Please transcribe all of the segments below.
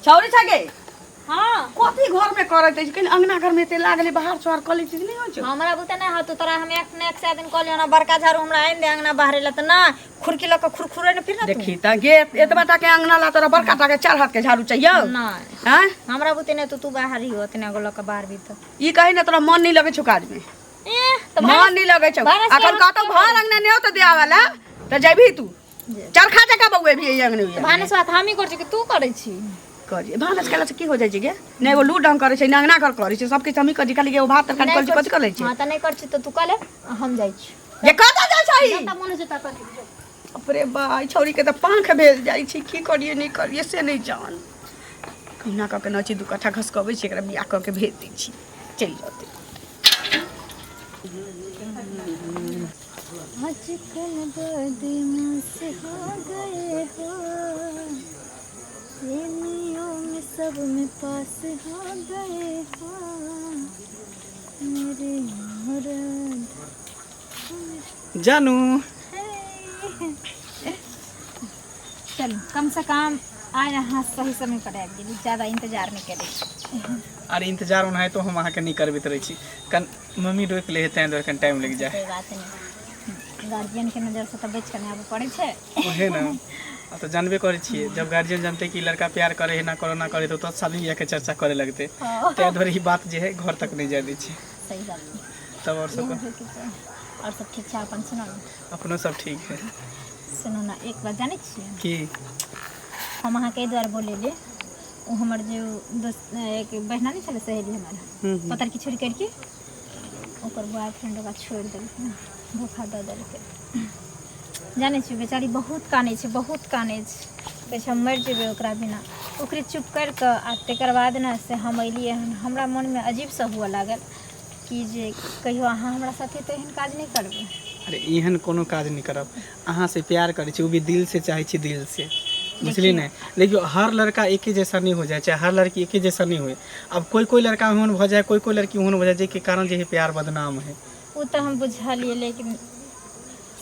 छौरी छगे। हाँ। कथी घर में करैत अछि? कनि अंगना घर में एते लागल बाहर सोहर कऽ लै छी नहि होइ छौ? हमरा बुते नहि होतो। तोरा हम एक ने एक सए दिन कहलियौ ना, बड़का झाड़ू हमरा आनि दे अंगना बाहरे ला, तऽ ना खुरकी लऽ कऽ खुरखुरे ने फिर ना तू। देखी तऽ गे, एतबा टा के अंगना ला तोरा बड़का टा के चार हाथ के झाड़ू चाहियौ? नहि। आँय? हमरा बुते नहि, तू बाहर ही ओतने गो लऽ कऽ बाहर भी तऽ। ई कही ने, तोरा मन नहि लगै छौ काज में? ए तऽ मन नहि लगै छौ। भानस अखन कहतौ भर अंगना नहि होतौ दियावला ला तऽ जेबही तू चरखा जकाँ बौएबही एहि अंगने ओहि अंगने। भानस भात हमही करै छी कि तू करै छी? करियै भानस केला से की हो जाइ छै गे? ने एगो लू ढंग करै छै, ने अंगना घर करै छै, सब किछु हमही करै छी। खाली एगो भात तरकारी करै छी, कथी करै छै? हाँ तऽ नहि करै छी तऽ तू कऽ ले, हम जाइ छी। जे कतऽ जाइ छै? जतऽ मन होइ छै ततऽ चलि जो। बाप रे बा, ई छौरी के तऽ पाँख भेल जाइ छै। की करियै नहि करियै से नहि जान। कहुना कऽ के नची दू कट्ठा घसकबै छी, एकरा बियाह कऽ के भेज दै छी, चलि जेतै। आजकल बदमाश हो गए हो, प्रेमियों में सब में पास हो गए हो, मेरे मुराद। जानू। चलू, कम से कम आइ अहाँ सही समय पर आबि गेली, ज्यादा इंतजार नहि करै। अरे इंतजार ओनाहितो हम अहाँके नहि करबैत रहै छी। कन मम्मी रोकि लै है, ताहि दुआरे कनि टाइम लागि जाइ। कोई बात नहीं, गार्जियन के नजर से तऽ बचि कऽ नहि आबऽ पड़ै छै। ओहे ने, आ तऽ जानबे करै छियै, जब गार्जियन जानते कि लड़का प्यार करे है ना करो ना करे, तऽ शादी बियाह के चर्चा करे लगते। ताहि दुआरे ई बात जे है घर तक नहि जाय दै छै। सही बात छै। तब आओर सब? इएह होइके चाही। आओर सब ठीक छै? अपन सुनू ने। अपनो सब ठीक है। सुनू ने, एक बात जानै छियै? की? हम अहाँके एहि दुआरे बोलेली, ओ हमर जे दोस्त एक बहिना नहि छलै, सहेली हमर, पतरकी छोड़ि करिके, ओकर बॉयफ्रेंड ओकरा छोड़ि देलकै, धोखा दऽ देलकै। जानै छियै, बेचारी बहुत कानै छै, बहुत कानै छै, कहै छै हम मरि जेबै ओकरा बिना। ओकरे चुप करि कऽ आ तकर बाद ने से हम एलियै हन। हमरा मोनमे अजीबसँ हुअ लागल कि जे कहियो अहाँ हमरा साथे तऽ एहन काज नहि करबै। अरे एहन कोनो काज नहि करब। अहाँ से प्यार करै छी, ओ भी दिल से चाहै छी, दिल से, बुझलियै ने? देखियौ, हर लड़का एके जैसा नहि हो जाइ छै, हर लड़की एके जैसा नहि होइ। आब कोइ कोइ लड़का ओहन भऽ जाइ, कोइ कोइ लड़की ओहन भऽ जाइ, जाहिके कारण जे है प्यार बदनाम है। ओ तऽ हम बुझलियै, लेकिन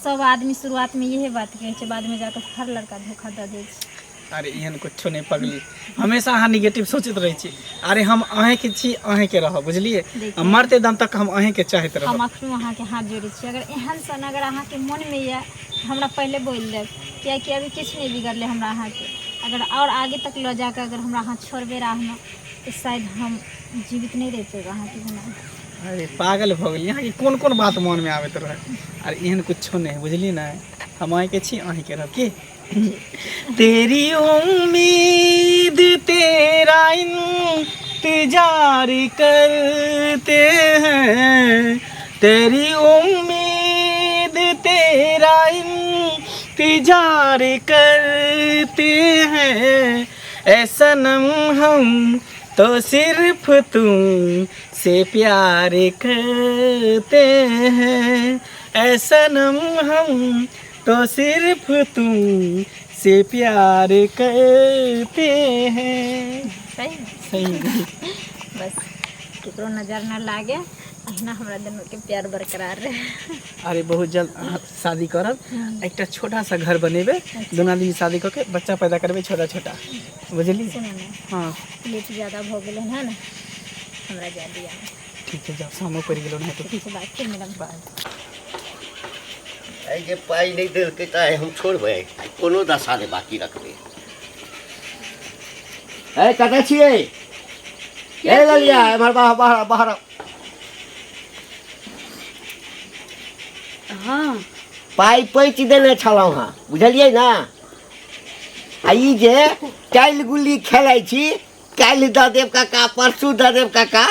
सब आदमी शुरुआतमे इहे बात कहै छै, बादमे जाकऽ हर लड़का धोखा दऽ दै छै। अरे एहन कुछो नहि पगली, हमेशा अहाँ निगेटिव सोचैत रहै छी। अरे हम अहेँके छी, अहेँके रहब, बुझलियै? देखियौ। आ मरते दम तक हम अहेँके चाहैत हम रहब। अखनो अहाँके हाथ जोड़ै छी, अगर एहन सन अगर अहाँके मोनमे यऽ, हमरा पहिले बोलि देब, किएकि अभी किछु नहि बिगड़लै हमरा अहाँके। अगर आओर आगे तक लऽ जाकऽ अगर हमरा अहाँ छोड़बै राहमे, तऽ शायद हम जीवित नहि रहि पेबै अहाँके बिना। अरे पागल भऽ गेलियै अहाँके? कोन कोन बात मोनमे आबैत रहै? अरे एहन कुछो नहि, बुझलियै ने? हम अहीँके छी, अहीँके रहब। की तेरी उम्मीद तेरा इंतजार करते हैं, तेरी उम्मीद तेरा इंतजार करते हैं, ऐ सनम हम तो सिर्फ तुम से प्यार करते हैं, ऐ सनम हम तो सिर्फ तुम से प्यार करते हैं। सही। सही। बस केकरो नजर न लागे, अहिना हमरा दुनूके प्यार बरकरार रहे। अरे बहुत जल्द अहाँ शादी करब, एकटा छोटा सा घर बनेबै, दुनू आदमी शादी कऽ के बच्चा पैदा करबै छोटा छोटा, बुझलियै? सुनू ने। हँ। लेट ज्यादा भऽ गेलै हन, हमरा जाय दिअ। ठीक छै, जाउ, शामो पड़ि गेलो ने तऽ। ठीक छै, बाय, फिर मिलब। बाय। आइ जे पाइ नहि देलकै तऽ आइ हम छोड़बै? आइ कोनो दशा नहि बाँकी रखबै। ए कतऽ छियै ए ललिया? एम्हर बाहर, बाहर, बाहर। हँ। पाइ पैच देने छलहुँ हँ, बुझलियै ने? आ ई जे काल्हि गुल्ली खेलाइ छी, काल्हि दऽ देब काका, परसू दऽ देब काका,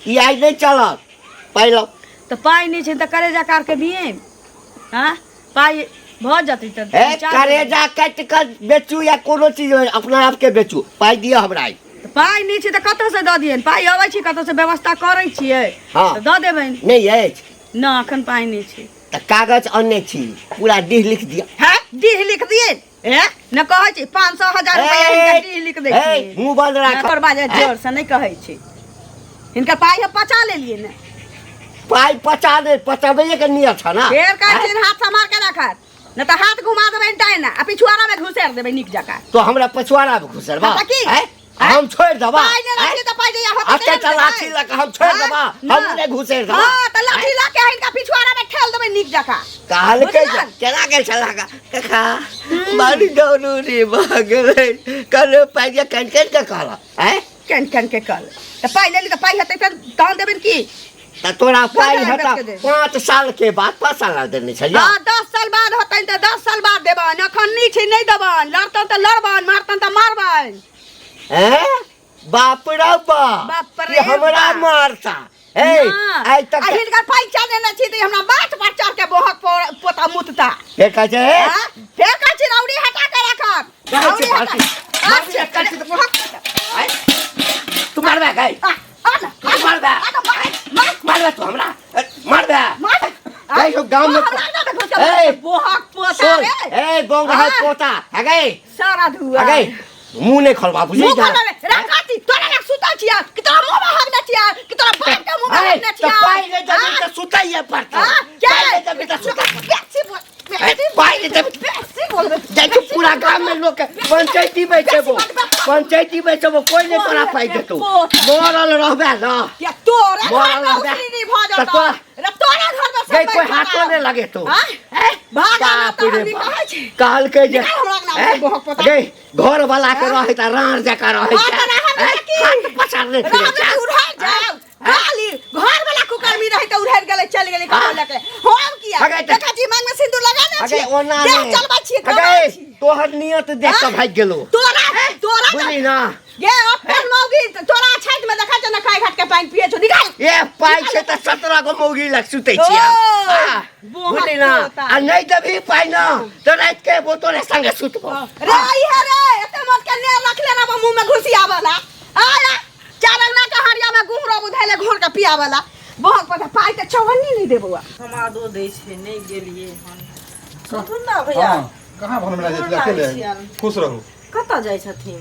ई आइ नहि चलत। पाइ लाउ। तऽ पाइ नहि छै तऽ करेजा कार के दिए? हँ, पाइ भऽ जेतै तऽ हे चार। करेजा काटि कऽ बेचू या कोनो चीज अपना आपके बेचू, पाइ दिअ हमरा आइ। तऽ पाइ नहि छै तऽ कतऽसँ दऽ दियनि? पाइ अबै छै कतऽसँ, व्यवस्था करै छियै। हँ। तऽ दऽ देबनि। नहि अछि? न, एखन पाइ नहि छै। तऽ कागज अनने छी, पूरा डीह लिख दिअ। है, डीह लिख दिए? ए न कहै छी 500 हजार रुपया हिनकर डीह लिख दै ए, छियै। मुँह बंद राख। तोर बाजे जोर से नहि कहै छी, हिनकर पाइ हम पचा लेलियै ने। पाइ पचा दे, पचाबैए के नियत छ ना। फेर कहै छियनि हाथ सम्हार के राखत, नहि तऽ हाथ घुमा देबै डायना आ पिछुआरा मे घुसेर देबै नीक जकाँ। तो हमरा पछुआरा में घुसरबा? हाँ, तऽ की? हैं? हम छोड़ि देबा पाइ नहि रखली तऽ पाइ जहिया होतै अते तहिया तऽ ने लाठी देबै। लऽ कऽ हम छोड़ि हाँ? देबा ना। हम नहि घुसेर देबा हाँ तऽ लाठी लऽ के हिनका पिछुआरा में ठेल देबै नीक जकाँ कहलकै जे बुझलन? केना गेल छला का काका बड़ी जरूरी भऽ गेलै कहले पाइ जे कानि कानि कऽ कहलक आँय केन केन के कल तऽ पाइ लेली तऽ पाइ हेतै तऽ तहन देबनि की तऽ तोरा पाइ हजार हेतऽ के दे। 5 साल के बाद 5 साल लए देने छलियै। हाँ, 10 साल बाद होतनि तऽ 10 साल बाद देबनि। एखन नहि छै, नहि देबनि। लड़तनि तऽ लड़बनि, मारतनि तऽ मारबनि। हैं, बाप रे बाप! बाप रे कि हमरा बाप। मारता हे? ना। आइ तक आ हिनकर पैसा लेने छी तऽ हमरा माथ पर चढ़ के बोहक पोता मुतता। के कहै छै? हाँ? फेर कहै छी रौड़ी हटा के राखब। कहै छी रौड़ी हटा। भारती, भारती, अच्छा, कहै छी तऽ बोहक पोता। आँय? तू मारबे गई? आ, आ ना, तू मारबे? आ ना, मार, मार, मारबे तू हमरा? ए, मारबे? मार। जाइ छौ गाँव में। हमरा ना देखो चल, ए, बोहक पोता सुन रे। ए बोंग है हाँ। पोता है गई। सारा धुआ। है गई, मुंह नहीं खोलबा, बुझली मुंह ना? खोलबे रखा छी तोरा, लग सुतल छिया कि तोरा मुंह में हगने छिया कि तोरा बाप के मुंह में ए, हगने तऽ छिया? पाइ नहि देबही हाँ? तऽ सुतैये पड़तौ। हाँ? के? पाइ नहि देबही तऽ सुतै बेसी बोल, ए, बेसी। पाइ नहि देबही। बेसी बोलबे। जाइ छौ पूरा गाम में लोक के पंचायती बैठेबो, पंचायती बैठेबो, कोई नहीं तोरा पाइ देतौ। मरल रहबे ना। या तोरा घर मरल में रहबे। उसरी नहीं भऽ तऽ जेतौ। तोरा रे तोरा घर में सब गई कोई बैठल हाथो बा। नहीं लगे तो। हाँ? भाग आना बाप तऽ रे हमनी बाप। कहै छी। कहलकै जे निकाल हमरा अंगना में ए, बोहक पोता। गई घर वाला के रहै तऽ राड़ जकाँ रहै हाँ, छै। तऽ रहब ए, ने की? हाथ पसारने फिरै रहब छै। ने, उड़ाइ जाउ। खाली घर वाला कुकर्मी रहे तऽ उड़ाइ गेलै, चलि गेलै कतौ लऽ के। हम किया? अगे तऽ- देखै छी मांग में सिन्दूर लगा ने अगे छी। ओना देह नहि। चलबै छी, अगे कमाइ छी। तोहर नियत देख कऽ हाँ? भागि गेलो। तोरा तोरा बुझली ना? गे अपन मौगी तोरा छाति में देखै छै ने, खाइ घाट के पानि पिए छौ। निकाल। ए पाइ छै तऽ 17 गो मौगी लग सुतै छियै। ओ, हाँ, बोहक बुझली ना? पोता। आ नहि देबही पाइ ना तऽ राति के एबो तोरे संगे सुतबो। रे ई है रे, एते मोट के नेर रखले रहबो मुंह में घुसियावला। आया चार अंगना के हरिया में गुह रहबो धैले घोर के पियावला। बोहक पोता, पाइ के चौवन्नी नहीं देबो। समादो दै छै, नहि गेलियै हन। सुनथुन ने भैया। हाँ, कहाँ भन मिला गोर जाइ अकेले? लागै छियनि। खुश रहू। कतऽ जाइ छथिन?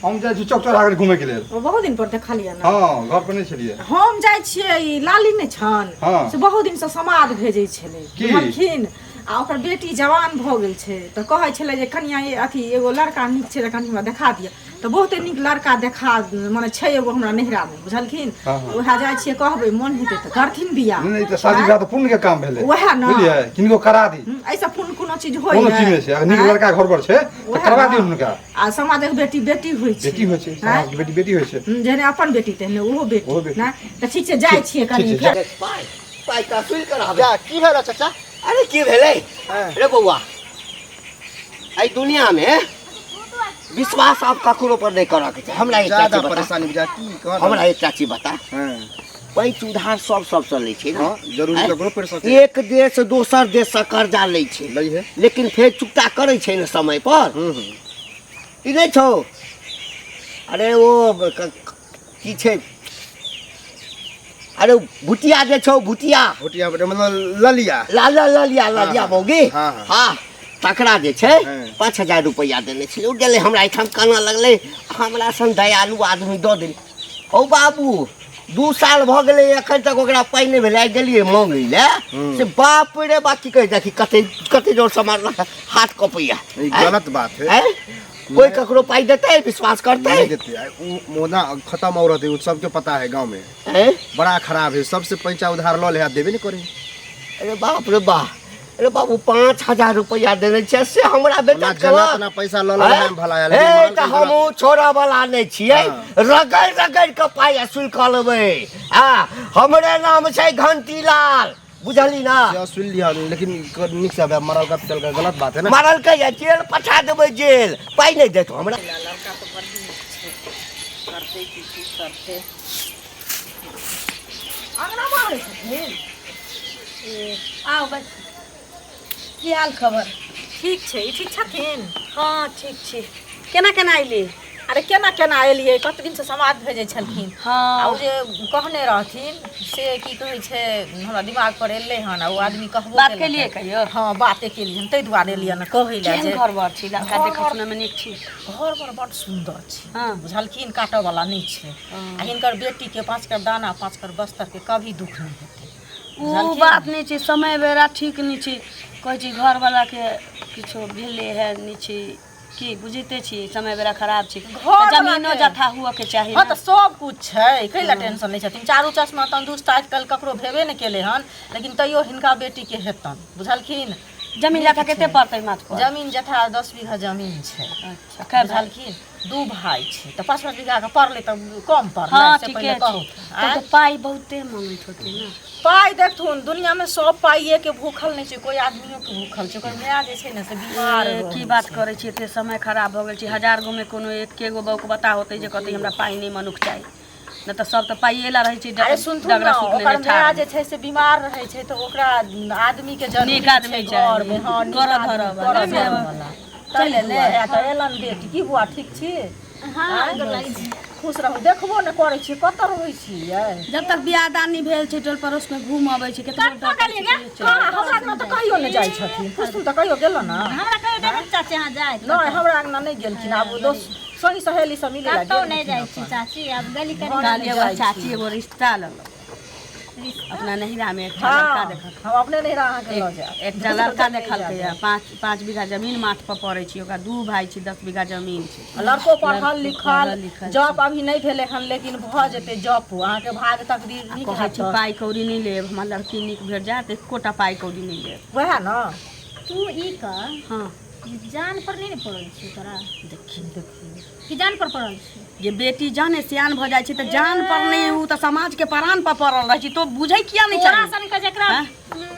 हम जाइ छी चौक चौराहा घूमे के लेल। ओ, बहुत दिन पर देखलियै ने। हाँ, घर पर नहीं छलियै। हम जाइ छियै, ई लाली नहि छन, हाँ। से बहुत दिनसँ समाद भेजै छलै। की? बुझलखिन? आ ओकर बेटी जवान भऽ गेल छै तऽ कहै छलै जे कनिया ये अथी एगो लड़का नीक छै तऽ कनि हमरा देखा दिअ। तऽ बहुते नीक लड़का देखा मने छै एगो हमरा नैहरामे, बुझलखिन? हाँ, हाँ। उएह जाइ छियै कहबै, मोन हेतै तऽ करथिन बियाह। नहीं नहीं, तऽ शादी विवाह तऽ पुण्य के काम भेलै। वएह ने। बुझलियै, किनको करा दी। एहिसँ पुण्य कोनो चीज होइ कोनो चीज नहि छै। अगर नीक आँय? लड़का घर पर छै तऽ वएह करवा ने। दियौ हुनका। आ समाजक बेटी बेटी होइ छै। बेटी होइ छै। आँय? समाज के बेटी बेटी होइ छै। जेहने अपन बेटी तेहने ओहो बेटी। ओहो बेटी। नहि तऽ ठीक छै, जाइ छियै कनि ठीक छै, फेर। पाइ पाइ तऽ असूल के रहबै। जा, की भेल चाचा? अरे की भेलै? हाँ। रे बौआ, एहि दुनिया में विश्वास आब ककरो पर नहीं करऽ के छै। हमरा एकटा ज्यादा चीज बता। परेशानी बुझा की कह। हमरा एकटा चीज बता। हाँ। पैंच उधार सब सबसँ लै छै ने? हाँ, जरूरी आँय? ककरो पड़ि सकै। एक देश दोसर देश से कर्जा लै छै। लै है। लेकिन फेर चुकता करै छै ने समय पर? हम्म हम्म। ई नहि छौ, अरे ओ की छै, अरे भुटिया जे छौ, भुटिया। भुटिया मतलब ललिया? लाल ललिया, ललिया। हाँ, मौगी। हाँ, हाँ। हाँ, तकरा जे छै 5,000 रुपैआ देने छलै। ओ गेलै हमरा एहिठाम, कानऽ लगलै, हमरा सन दयालु आदमी दऽ देल हौ बाबू, 2 साल भऽ गेलै, एखन तक ओकरा पाइ नहि भेलै। आइ गेलियै मांगै लए से बाप रे बाप, की कहै, देखी कते कते जोरसँ मारलक, हाथ कपैया। ई गलत बात है। आँय? कोई ककरो पाइ देतै, विश्वास करतै? नहीं देते। उ मोना खत्म औरत है, उ सबके पता है गांव में। आँय? बड़ा खराब है, सबसे पैसा उधार ल ले, देबे नहीं करे। अरे बाप रे बाप, अरे बाबू, 5,000 रुपैआ देने छै से हमरा बेटा ओना जना तना पैसा ल ले भला है, लेकिन हे माल तऽ के हमहूँ छोड़ऽ वाला नहि छियै। रगड़ रगड़ कऽ पाइ असूल कऽ लेबै। आ हमरे नाम छै घंटीलाल, बुझली ना? से असूल लिया, लेकिन नीक से मरल का पिटल का गलत बात है ना। मारलकै या जेल पठा देबै, जेल। पाइ नहि देतो हमरा। लड़का तऽ बड़ नीक छै, करतै की, की करतै? अंगना बाहरै छथिन। आउ बस, की हाल खबर? ठीक छै। ई ठीक छथिन? हाँ, ठीक छी। केना केना अयली? अरे केना केना एलियै, कते दिनसँ समाद भेजै छलखिन। आ ओ जे कहने रहथिन से की कहै छै, हमरा दिमाग पर एलै हन आ ओ आदमी कहबो बात केलकै। केलियै कहियो? हँ, बाते केलियै हन, ताहि दुआरे एलियै हन कहै लए केहन जे घर बर छी लड़का? घर देखऽ बर- सुनऽमे नीक छी? घर बर बड सुन्दर छै। बुझलखिन? काटऽ वाला नहि छै। आ हिनकर बेटीके पाँच कर दाना पाँच कर बस्तरके कभी दुःख नहि हेतै। ओ बुझलखिन? बात नहि छै, समय बेरा ठीक नहि छै। कहै छी घरवलाके किछो भेलै है नहि छै। की बुझिते छी समय बेरा खराब छै घर तऽ जमीनो वाला के। जथा हुअ के चाही हँ ने। तऽ सब कुछ छै, कै लए टेंशन नहि छथिन। चारू चश्मा तंदुरुस्त आजकल ककरो भेबे नहि केलै हन, लेकिन तैयो हिनका बेटीके हेतनि, बुझलखिन? जमीन जथा कते पड़तै माथ पर? जमीन जथा 10 बीघा जमीन छै। अच्छा, कै भाई? बुझलखिन? 2 भाई छै तऽ 5-5 बीघा के पड़लै तऽ कम पड़लै। हँ से ठीके पहिले छै। कहू। तब तऽ पाइ बहुते मांगैत होतै ने? पाइ देखथुन, दुनियामे सब पाइए के भूखल नहि छै, कोइ आदमियो के भूखल छै। ओकर माय जे छै ने से बीमार ए, की रहै बात छै। करै छी, एते समय खराब भऽ गेल छै। 1000 गो मे कोनो एके गो बौक बता होतै जे कहतै हमरा पाइ नहि मनुख चाही, नहि तऽ सब तऽ पाइए ला रहै छै। अरे सुनथुन डगरा ने, सुख ओकर लेने माय ठाढ़। जे छै से बीमार रहै छै तऽ ओकरा आदमी के जरूरी नीक आदमी छै चाही। घरमे। हँ, नीक करऽ आदमी, धरऽ वाला। करऽ धरऽ वाला। चलि एलै? तऽ एलन बेटी। की बुआ, ठीक छी? हँ, गोर लागै छी। खुश रहू। देखबो ने करै छी, कतऽ रहै छियै? जब तक बियाह दान नहि भेल छै टोल पड़ोस मे घूम अबै छै, केतनो कतऽ गेलियै गे? कहाँ? हमरा अंगना तऽ कहियो नहि जाइ छथिन। पुछथुन तऽ कहियो गेलो ने? हमरा कहियो देखै छी चाची अहाँ जाइत? नहि, हमरा अंगना नहि गेलखिन। आब ओ दोस्त संगी सहेली सब मिले ला कतौ गेल नहि रहथिन जाइ छी अपन। चाची, आब गली करी। काली एगो जाइ चाची छी। एगो रिश्ता लेलक अपना नहिरा मे एकटा लड़का हँ, देखल। हम अपने नहिरा अहाँके लऽ जायब। एकटा लड़का देखलकै 5-5 बीघा जमीन माथ पर पड़ै छै, ओकरा 2 भाई छै, 10 बीघा जमीन छै। लड़को पढ़ल लिखल, पढ़ल लिखल। जॉब अभी नहि भेलै हन, लेकिन भऽ जेतै जॉब। अहाँके भाग तकदीर नीक कहै हैत छै तऽ। पाइ कौड़ी नहि लेब, हमरा लड़की नीक भेट जायत, एकोटा पाइ कौड़ी नहि लेब। वएह ने। तू ई कह। हँ। जान पर नहि ने पड़ल छै तोरा? देखी कि जान पर पड़ल छै? जे बेटी जाने सियान भऽ जाइ छै तऽ जान पर नहि, ओ तऽ समाज के प्राण पर पड़ल रहै छै। तो बुझै किया नहि तोरा चाही? सन के जेकरा हाँ?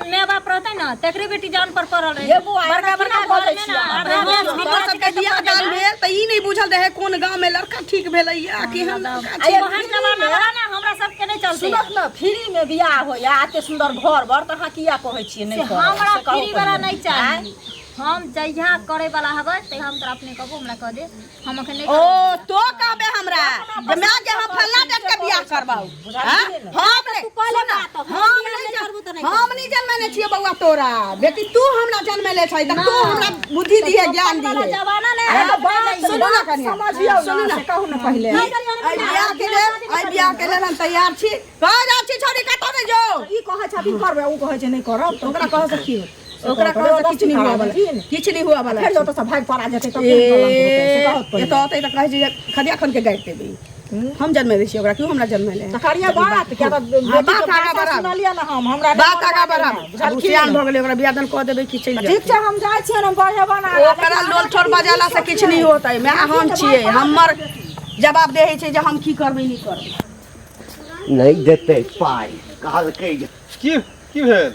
माय बाप रहतै ने तकरे बेटी जान पर पड़ल रहै। ये बुआ, बड़का एना बड़का केना बजै घर मे छियै ना अहाँ? आधा हम हमर सबके बियाह दान भेल तऽ ई नहि बुझल रहै कोन गाँव मे लड़का ठीक भेलैया, केहन लड़का छै। ओहन जमाना वाला ने हमरा सबके नहि चलतै। सुनत ने, फ्री में बियाह होइया, एते सुन्दर घर बर, तऽ अहाँ किया कहै छियै नहि से करब? हमरा से कहू फ्री वाला पहिने। नहीं चाही। हम जहिया करे वाला हबै तहिया हम तोरा अपने कहबो, हमरा कह दे, हम अखन नहीं ओ करब। तो कहबे हमरा जे माय के हम फल्ला डेट के बियाह करबाउ। हाँ? हम नहीं, तू कहले सुन ना, बात, हम हम बियाह नहीं नहि करबू तऽ नहि हम नहीं जनमेने छियै बौआ तोरा बेटी, तू हमरा जनमेले छै तऽ तू हमरा बुद्धि दिहे, ज्ञान वाला दिहे। जमाना नहीं अरे है। बात सुनू ना कनिया, समझियौ सुनू ना, ना। से कहू ने पहिले। एहि बियाह के लेल, एहि बियाह के लेल हम तैयार छी। कह जाइ छी छोरी, कतौ नहि जो। ई कहै छथिन करबै, ओ कहै छै नहि करब, तऽ ओकरा कहऽ से की होत? ओकरा कहऽ से किछु नहि हुआ वाला, किछु नहि हुआ वाला। फेर ओतऽ से भागि पड़ा जेतै तऽ ए कोन कलंक होतै? से कहत पहिले। एतऽ अतै तऽ कहै छै जे खदिया खन के गाड़ि देबै। हम जनमेले छियै ओकरा, क्यों हमरा जनमेले? तऽ करियै बात, किया तऽ हाँ, बेटीके बात आगाँ भाषा बढ़ाउ। सुनलियै ने हम, हमरा नहि बात मन आगाँ लागैए, बढ़ाउ। आब बुझलखिन? सियान भऽ गेलै, ओकरा बियाह दान कऽ देबै कि चलि ठीक जायत। छै, हम जाइ छियै, हम बढ़ेबनि आगाँ, ओकरा लेकिन लोल ठोर बजेला से किछु नहि होतै। माय हम छियै, हमर जवाब देहे छै जे हम की करबै नहि करबै। नहि देतै पाइ कहलकै जे। की की भेल?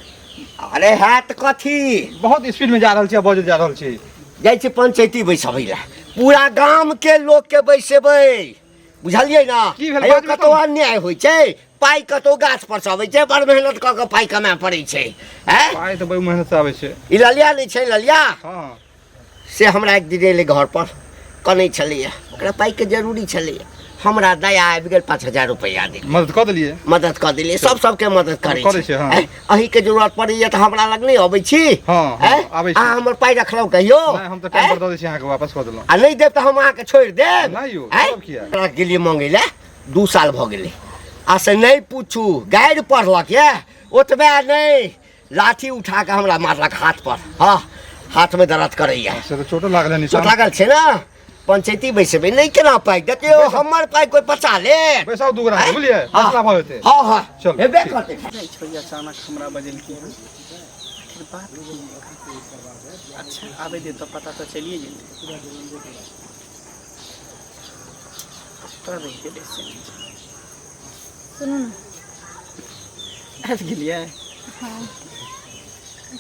अरे हैत कथी, बहुत स्पीड में जा रहल छी आ बजैत जा रहल छी। जाइ छी पंचायती बैसबै लए, पूरा गाम के लोक के बैसेबै, बुझलियै ने? की भेल? हेयौ, बाजबै कतौ तब। अन्याय होइ छै? पाइ कतौ गाछ पर से अबै छै? बड़ मेहनत कऽ कऽ पाइ कमाए पड़ै छै। हैं? पाइ तऽ बड़ी मेहनत से आबै छै। ई ललिया नहि छै ललिया? हँ। से हमरा एक दिन एलै घर पर, कनै छलैया, ओकरा पाइके जरूरी छलैया। हमरा दया आबि गेल, 5000 रुपैआ देलियै। मदद कऽ देलियै? मदद कऽ देलियै। सब सबके मदद करै करै छै, हँ। हैं? अहीँके जरूरत पड़ैया तऽ हमरा लग नहि अबै छी? हँ, हँ, हैं? आबै छी। अहाँ हमर पाइ रखलहुँ कहियो? नहि, हम तऽ टाइम हैं? पर दऽ दै छी अहाँके, वापस कऽ देलहुँ। आ नहि देब तऽ हम अहाँके छोड़ि देब? नहि यौ, हैं? तब किया? ओकरा गेलियै मङ्गै लए, 2 साल भऽ गेलै, आ से नहि पूछू, गारि पढ़लक यऽ, ओतबे नहि, लाठी उठा कऽ हमरा मारलक हाथ पर। हँ, हाथमे दर्द करैया। से तऽ चोटो लागल है चोट निशान। लागल छै ने। पंचायती बैसेबै नहि, केना पाइ देतै? ओ हमर पाइ कोइ बचा ले? बैसाउ दू गोरा, बुझलियै? हँ। फैसला भऽ जेतै। हँ हँ। चलू, हेबे ठीक। करतै। जाइ छोड़ी अचानक हमरा बजेलखिन हन, आखिर बात की है? अच्छा, आबै दे तऽ पता तऽ चलिए जेतै। तोरा रहि गेलै से नहि छै। सुनू ने। आबि गेलियै? हँ।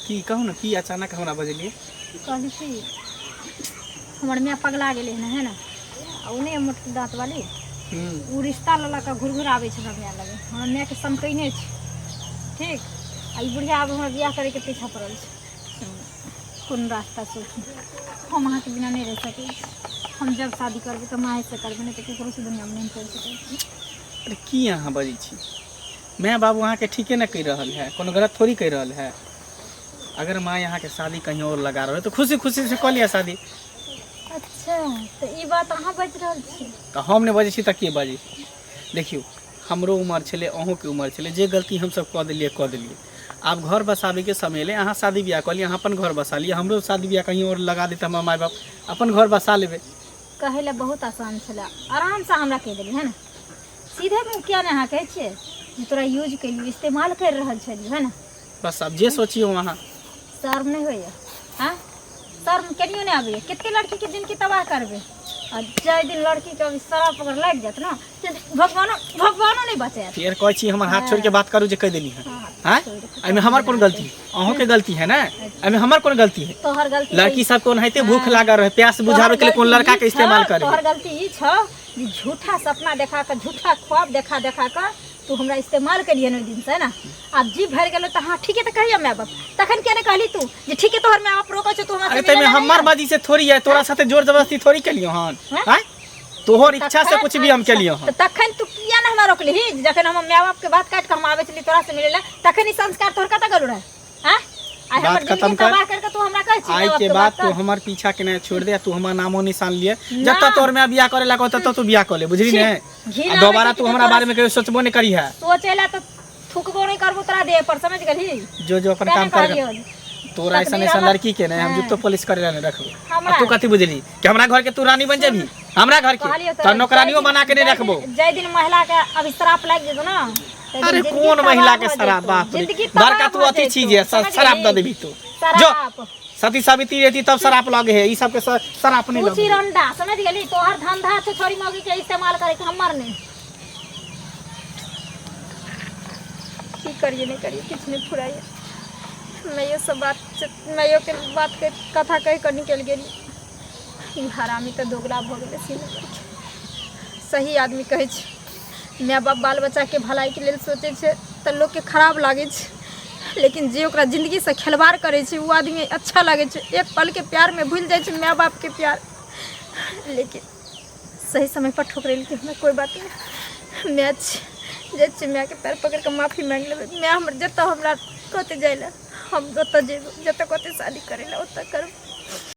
की कहू ने, की अचानक हमरा बजेलियै? कहली कि हमर माय पगला गेलै हन, है ने? आ ओ नहि मोटकी दाँत वाली, हूँ ओ रिश्ता लऽ लऽ कऽ घुर घुर आबै छै हमरा माय लगे, हमरा मायके समकैने छै, ठीक? आ ई बुढ़िया आब हमरा बियाह करैके पीछा पड़ल छै। सुनू, कोन रास्ता सोचू, हम अहाँके बिना नहि रहि सकै छी। हम जब शादी करबै तऽ मायसँ करबै, नहि तऽ ककरोसँ दुनिआँमे नहि करि सकै छी। अरे की अहाँ बजै छी? माय बाबू अहाँके ठीके ने कहि रहल है, कोनो गलत थोड़ी कहि रहल है। अगर माय अहाँके शादी कहीं और लगा रहल है तऽ खुशी खुशी से कऽ लिअ शादी। अच्छा, तऽ ई बात अहाँ बाजि रहल छी? तऽ हम नहि बजै छी तऽ के बाजै? देखियौ, हमरो उमर छलै, अहूँके उमर छलै, जे गलती हमसब कऽ देलियै कऽ देलियै। आब घर बसाबैके समय एलै। अहाँ शादी बियाह कऽ लिअ, अहाँ अपन घर बसा लिअ, हमरो शादी बियाह कहीं आओर लगा देतै हमर माय बाप, अपन घर बसा लेबै। कहै लए बहुत आसान छलै, आरामसँ हमरा कहि देली है ने। सीधे मुँह किया नहि अहाँ कहै छियै जे तोरा यूज केलियौ, इस्तेमाल करि रहल छलियौ है ने? बस आब जे सोचियौ अहाँ। शर्म नहि होइए? आँय, शर्म कनियो नहि आबैए? कते लड़कीके जिनगी तबाह करबै, आ जाहि दिन लड़कीके अभी शराब पकड़ लागि जायत ने, भगवानो भगवानो नहि बचायत। फेर कहै छी हमर हाथ छोड़िके बात करू जे कहि देली हँ। आँय, एहिमे हमर कोन गलती? अहूँके गलती है ने, एहिमे हमर कोन गलती है? तोहर गलती। लड़की सबके ओनाहिते भूख लागल रहे, प्यास बुझाबे के लिए कोन लड़का के इस्तेमाल करे? तोहर गलती ई छौ जे झूठा सपना देखा कऽ, झूठा ख्वाब देखा देखा कऽ तू हमरा इस्तेमाल केलियै ओहि दिन से ने। आब जी भरि गेलो तऽ हाँ ठीके, तऽ कहिया माय बाप तखन किया नहि कहली तू जे ठीके तोहर माय बाप रोकै छौ, तू हमरा अरे तैमे हमर मर्जी से थोड़ी है, तोरा साथे जोर जबरदस्ती थोड़ी केलियो हन। आँय, तोहर इच्छा से कुछ भी हम केलियो हन। तऽ तखन तू किया ने हमरा रोकलिही जखन हम माय बाप के बात काटि कऽ हम आबै छली तोरा से मिलै लए? तखन ई संस्कार तोहर कतऽ गेलो रहै? आँय, आइ हमर बात खत्म जिंदगी कर। तबाह करके तू हमरा कहै छी आइ माय के बाप बाद के तू बात कर? हमर पीछा केने छोड़ दे, तू हमर नामो निशान लिए। जतऽ तोर में बियाह करे ला कहत तू बियाह कर ले, बुझली ने? घिन आ आबै दोबारा छै तू कि हमरा तोरा बारे में कहियो सोचबो नहीं करी है। सोचे ला तऽ थुकबो नहीं करबो तोरा देह पर, समझ गेलही? जो जो अपन तें काम ने कर। कहलियौ। तोरा ऐसा तकदीर ऐसा हमर- लड़की के ने हम जुत्तो पॉलिश करे ला नहीं रखबो। हमरा आ तू कथी बुझली कि हमरा घर के तू रानी बन जेबी? हमरा घर के कहलियौ तो तोरा, नौकरानियो बना के नहीं जाहि रखबो। जाहि दिन महिला के अभिश्राप लागि जेतौ ने, ताहि दिन अरे जिंदगी कोन तबाह महिला के भऽ शराब? जेतौ। बाप रे, जिंदगी तबाह बड़का तू भऽ अथी जेतौ, चीज है, समझ शराब दऽ गेलही? देबी तू जो। शराब सती सावित्री रहती तब शराब लगे है, ई सबके शराब नहीं तू लगे। चिरंडा, समझ गेली? तोहर धंधा छै छोरी मौगी के इस्तेमाल करे के, हमर नहि। की करिए नहि करिए किछु नहि फुराइए। मैयो सब बात, मैयो के बात के कथा कहि कऽ निकलि गेली। ई हरामी तऽ दोगला भऽ गेलै सीने पर। सही आदमी कहै छै, माय बाप बाल बच्चाके भलाइके लेल सोचै छै तऽ लोकके खराब लागै छै, लेकिन जे ओकरा जिन्दगीसँ खेलवाड़ करै छै ओ आदमी अच्छा लागै छै। एक पलके प्यारमे भूलि जाइ छै माय बापके प्यार, लेकिन सही समय पर ठोकरेलकै हमरा। कोइ बात नहि, माय छै। जाइ छियै, मायके पैर पकड़ि कऽ माफी माँगि लेबै। माय हमर जतऽ हमरा कहतै जाइ लए, हम ओतऽ जेबै, जतऽ कहतै शादी करै लए, ओतऽ करबै।